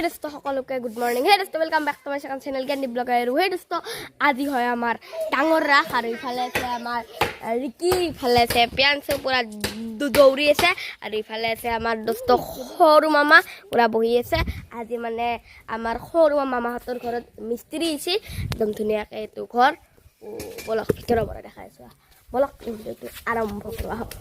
দোস্ত, সকলোকে good morning. হে দোস্ত, welcome back to my second channel Candy blog. আৰু হে দোস্ত, আজি হয় আমাৰ ডাঙৰ ৰাস আৰু ইফালে আছে আমাৰ ৰিকি, ইফালে আছে প্ৰিয়াংশু, পূৰা দৌৰি আছে। আৰু ইফালে আছে আমাৰ দোস্ত সৰু মামা, পূৰা বহি আছে। আজি মানে আমাৰ সৰু মামাহঁতৰ ঘৰত মিস্ত্ৰী আহিছে, একদম ধুনীয়াকৈ এইটো ঘৰ। বলক, ভিতৰৰ পৰা দেখাই আছোঁ। বলক, ভিডিঅ'টো আৰম্ভ কৰা হওক।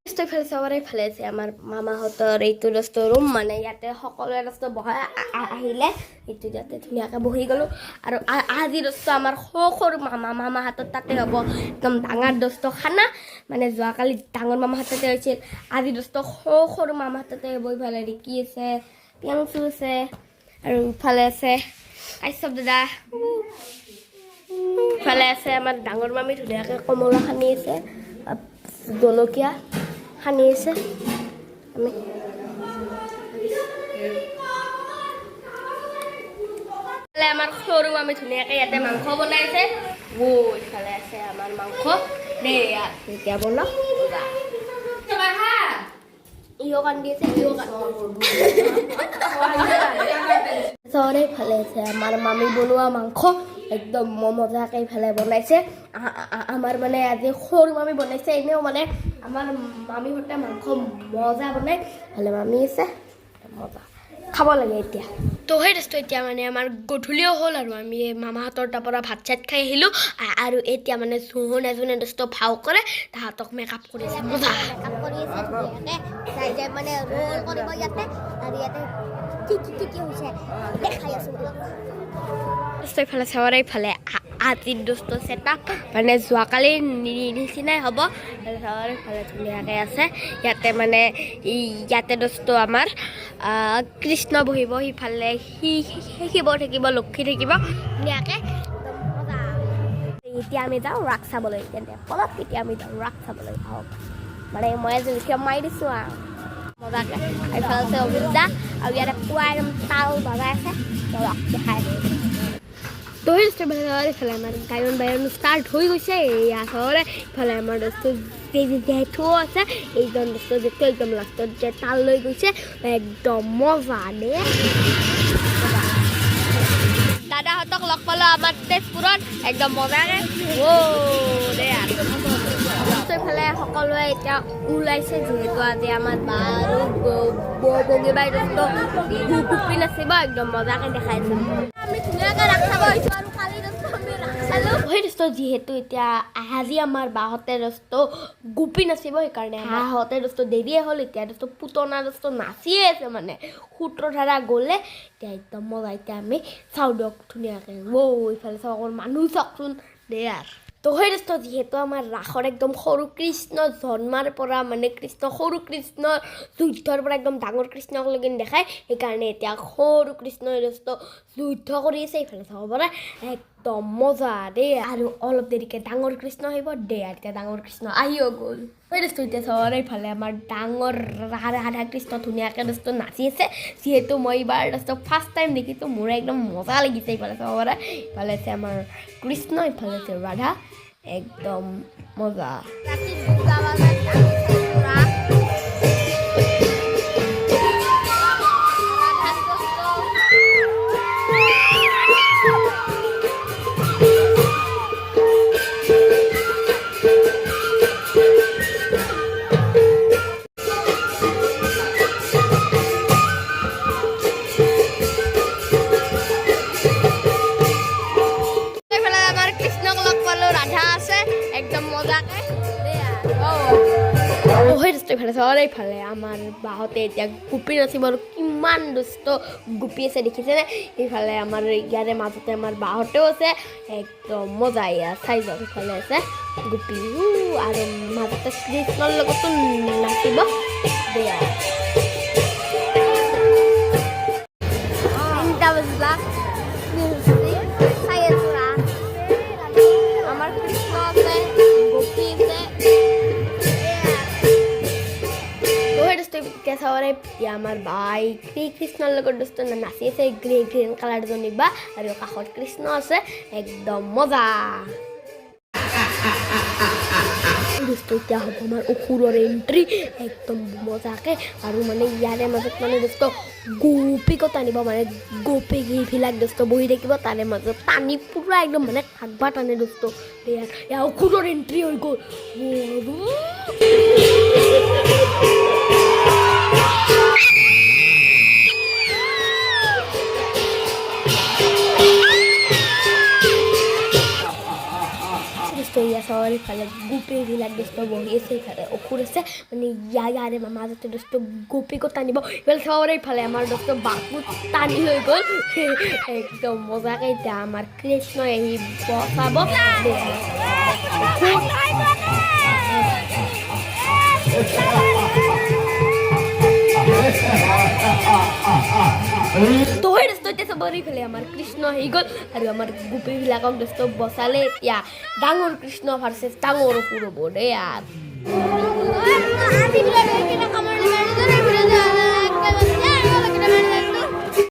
দোস্ত, ইফালে চাব, ইফালে আছে আমাৰ মামাহঁতৰ এইটো দোস্ত ৰুম। মানে ইয়াতে সকলোৱে দোস্ত বহাই আহিলে এইটো ইয়াতে ধুনীয়াকৈ বহি গ'লোঁ। আৰু আজি দোস্ত আমাৰ সৰু সৰু মামাহঁতৰ তাতে হ'ব একদম ডাঙৰ দোস্ত খানা। মানে যোৱাকালি ডাঙৰ মামাহঁতৰ তাতে হৈছিল, আজি দোস্ত সৰু সৰু মামাহঁতৰ তাতে হ'ব। ইফালে ৰিকি আছে, পিয়াংচু আছে আৰু ইফালে আছে কাশ্যপ দাদা। ইফালে আছে আমাৰ ডাঙৰ মামী, ধুনীয়াকৈ কমলা সানি আছে, জলকীয়া সানি আছে। আমি ইফালে আমাৰ সৰু মামী ধুনীয়াকৈ ইয়াতে মাংস বনাইছে। ও, ইফালে আছে আমাৰ মাংস দেই। ইয়াত এতিয়া বনাওক। ইও কান্দি আছে, ইও কান্দি। ইফালে আছে আমাৰ মামী বনোৱা মাংস, একদম মজাকৈ ইফালে বনাইছে। আমাৰ মানে আজি সৰু মামী বনাইছে। এনেও মানে আমাৰ মামীহঁতে মাংস মজা বনায়। ইফালে মামী আছে, মজা খাব লাগে এতিয়া। তো সেই দোস্ত, এতিয়া মানে আমাৰ গধূলিও হ'ল আৰু আমি মামাহঁতৰ তাৰ পৰা ভাত চাত খাই আহিলোঁ। আৰু এতিয়া মানে যোনে যোনে দোস্ত ভাও কৰে, তাহাঁতক মেকআপ কৰিছে, মজা। মেকআপ কৰি আছে ধুনীয়াকে। যাই যাই মানে ৰোল কৰিব ইয়াতে। আৰু ইয়াতে কি কি কি কি হৈছে দেখাই আছো বোলো। দোস্ত, ইফালে চাব, ইফালে আজিৰ দোস্ত ছেট আপ মানে যোৱাকালি নিচিনাই হ'ব। চাব, ইফালে ধুনীয়াকৈ আছে। ইয়াতে মানে ইয়াতে দোস্ত আমাৰ কৃষ্ণ বহিব, সিফালে শিৱ থাকিব, লক্ষী থাকিব, ধুনীয়াকৈ একদম মজা। এতিয়া আমি যাওঁ ৰাস চাবলৈ। তেন্তে বলক, এতিয়া আমি যাওঁ ৰাস চাবলৈ। আহক। মানে মই জলকীয়া মাৰি দিছোঁ আৰু মজাকৈ। এইফালে আছে অভিজ্ঞা আৰু ইয়াতে পুৰা একদম তাল বজাই আছে। বলক, দেখাই আছোঁ। তো ইফালে আমাৰ গায়ন বায়ন ষ্টাৰ্ট হৈ গৈছে। এইয়া চবৰে ইফালে আমাৰ দোস্ত জেঠুও আছে। এইজন দোস্ত জেঠু একদম লাষ্টত যে তাল লৈ গৈছে, একদম মজা দে। দাদাহঁতক লগ পালোঁ আমাৰ তেজপুৰত, একদম মজাৰে। অ' দে আৰু ইফালে সকলোৱে এতিয়া ওলাইছে, যিহেতু আজি আমাৰ বা আৰু বগী বাই দোস্ত গোপী নাচিব, একদম মজাকে দেখাইছে। আমি ধুনীয়াকে ৰাস চাব আহিছোঁ আৰু কালি দোস্ত আমি ৰাস চালোঁ। সেই দোস্ত, যিহেতু এতিয়া আজি আমাৰ বাহঁতে দোস্ত গোপী নাচিব, সেইকাৰণে বাহঁতে দোস্ত দেৰিয়ে হ'ল। এতিয়া দোস্ত পুতনা দোস্ত নাচিয়ে আছে, মানে সূত্ৰধাৰা গ'লে এতিয়া একদম মজা। এতিয়া আমি চাওঁ দিয়ক ধুনীয়াকৈ। ঔ, ইফালে চাওক, মানুহ চাওকচোন দে। আৰু তো সেই দোস্ত, যিহেতু আমাৰ ৰাসৰ একদম সৰু কৃষ্ণ জন্মাৰ পৰা, মানে কৃষ্ণ সৰু কৃষ্ণৰ যুদ্ধৰ পৰা একদম ডাঙৰ কৃষ্ণক লগিন দেখায়, সেইকাৰণে এতিয়া সৰু কৃষ্ণই দোস্ত যুদ্ধ কৰি আছে। ইফালে চাব পাৰে, একদম মজা দেই। আৰু অলপ দেৰিকৈ ডাঙৰ কৃষ্ণ আহিব দে। আৰু এতিয়া ডাঙৰ কৃষ্ণ আহিও গ'ল। সেই দোস্ত, এতিয়া চাব, ইফালে আমাৰ ডাঙৰ ৰাধা কৃষ্ণ ধুনীয়াকৈ দোস্ত নাচি আছে। যিহেতু মই এইবাৰ দোস্ত ফাৰ্ষ্ট টাইম দেখিছোঁ, মোৰ একদম মজা লাগিছে। ইফালে চাব পাৰে, ইফালে আছে আমাৰ কৃষ্ণ, ইফালে আছে ৰাধা, একদম মজা। ৰাতি 2টা বজাত আমি চাইছোঁ ৰাস। ৰাধাৰ দোস্ত এইফালে আমাৰ কৃষ্ণক লগ পালোঁ, ৰাধা আছে, একদম মজাকে। সেই দোস্ত, ইফালে চাব, এইফালে আমাৰ বাহঁতে এতিয়া গোপী নাচিব। আৰু কিমান দোস্ত গোপী আছে দেখিছেনে? ইফালে আমাৰ ইয়াৰে মাজতে আমাৰ বাহঁতেও আছে, একদম মজা। এয়া চাই যাওক, ইফালে আছে গোপী আৰু মাজতে কৃষ্ণৰ লগতো নাচিব দেয়া। 3টা বাজিলা চাই আছো ৰাস। আমাৰ কৃষ্ণ আছে, গোপী আছে। তো সেই দোস্ত, এতিয়া চাব, এতিয়া আমাৰ বাই কৃষ্ণৰ লগত দোস্ত নাচি আছে, গ্ৰীণ গ্ৰীণ কালাৰজনী বা আৰু কাষত কৃষ্ণ আছে, একদম মজা। দোস্ত, এতিয়া হ'ব আমাৰ অসুৰৰ এণ্ট্ৰি একদম মজাকে। আৰু মানে ইয়াৰে মাজত মানে দোস্ত গোপীকো টানিব, মানে গোপীবিলাক দোস্ত বহি থাকিব তাৰে মাজত টানি পূৰা একদম মানে থাকবা টানে দোস্ত। এয়া অসুৰৰ এণ্ট্ৰি হৈ গ'ল। দোস্ত, ইয়া চাবৰ ইফালে গোপীবিলাক দোস্ত বহি আছে, ইফালে অসুৰ আছে। মানে ইয়াৰে মাজতে দোস্ত গোপীকো টানিব। ইফালে চাব, ইফালে আমাৰ দোস্ত বাকু টানি লৈ গ'ল একদম মজাকে। এতিয়া আমাৰ কৃষ্ণই আহি বচাব। অসুৰ। তো সেই দোস্ত, এতিয়া চাব, ইফালে আমাৰ কৃষ্ণ আহি গ'ল আৰু আমাৰ গোপীবিলাকক দোস্ত বচালে। এতিয়া ডাঙৰ কৃষ্ণ ভাৰ্চেছ ডাঙৰ অসুৰ হ'ব দেই। আৰু